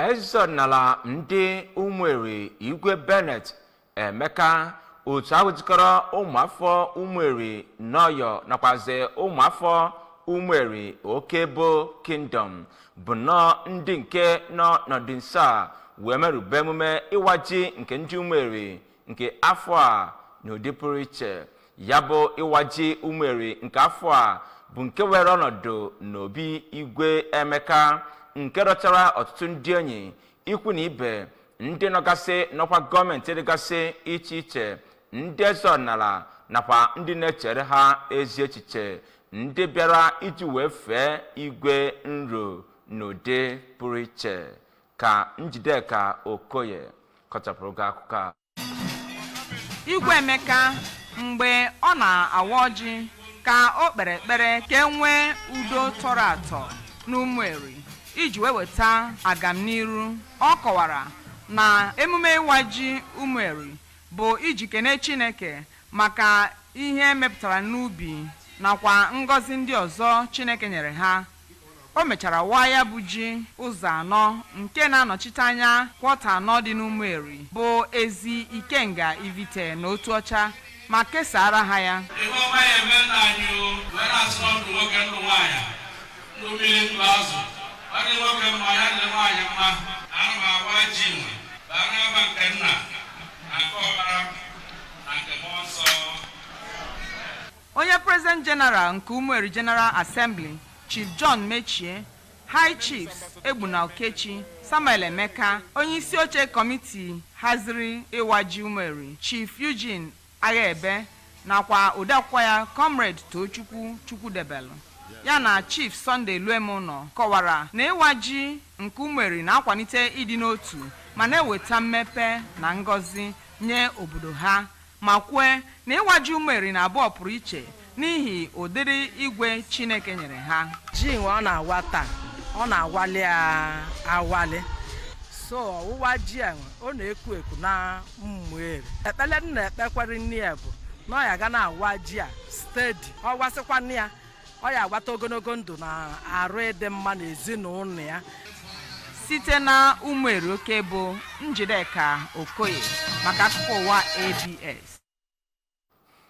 Eze ọdịnala ndị Ụmụeri, Igwe Bennett Emeka, otu ahụ jikọrọ ụmụafọ Ụmụeri n'Ọyọ nakwazi ụmụafọ Ụmụeri Okebo Kingdom bụ nnọọ ndị nke nọ n'ọdịnso a wee merube emume ịwa ji nke ndị Ụmụeri nke afọ a n'ụdị pụrụ iche. Ya bụ ịwa ji Ụmụeri nke afọ a bụ nke were ọnọdụ n'obi Igwe Emeka, nke dọtara ọtụtụ ndị enyi, ikwu na ibe, ndị nọgasị n'ọkwa gọọmenti dịgasị iche iche, ndị eze ọdịnala nakwa ndị na-echere ha ezi echiche, ndị bịara iji wee fee igwe nro n'ụdị pụrụ iche. Ka Njideka Okoye kọchapụrụ gị akụkọ a. Igwe Emeka, mgbe ọ na-awa ọjị, ka o kpere ekpere ka e nwee udo tọrọ atọ n'Ụmụeri iji wee weta agamniru. Ọ kọwara na emume ịwa ji Ụmụeri bụ iji kene Chineke maka ihe mepụtara n'ubi nakwa ngọzi ndị ọzọ Chineke nyere ha. O mechara waa ya bụ ji ụzọ anọ nke na-anọchite anya kwọta anọ dị n'Ụmụeri, bụ Ezi, Ikenga, Ivite na Otuọcha, ma kesaara ha ya. Ihe ọma ya eme nna anyị o, wee na-asị na ndụ nwoke, ndụ nwaanyị, ndụ mmiri, ndụ azụ, ọ dị nwoke mma, ya dị nwaanyị mma. Ana m awa ji nwe baa n'aba nke Nna na nke Ọkpara na nke Mmụọ Nsọ. Onye President General nke Ụmụeri General Assembly, Chief John Mechie, High Chiefs Egbuna Okechi, Samuel Emeka, onye isi oche kọmiti haziri ịwa ji Ụmụeri, Chief Eugene Aghaebe, nakwa odeakwụkwọ ya, Comrade Tochukwu Chukwudebelu, ya na Chief Sunday Luemunọ, kọwara na ịwa ji nke Ụmụeri na-akwalite ịdị n'otu ma na-eweta mmepe na ngọzi nye obodo ha, ma kwue na ịwa ji Ụmụeri na abụọ pụrụ iche n'ihi ụdịrị igwe Chineke nyere ha. Ji nwe ọ na-awa taa, ọ na-awali awali, so ọwụwa ji enwe ọ na-eku eku na Ụmụeri. Ekpele m na-ekpekwere nne ya bụ na ọ ya ga na-awa ji a steady, ọ wasịkwa nne ya, ọ ya agbata ogologo ndụ na arụ ịdị mma na ezinụlọ ya. Site na Ụmụeri Okebo, Njideka Okoye maka akụkọ ụwa ABS.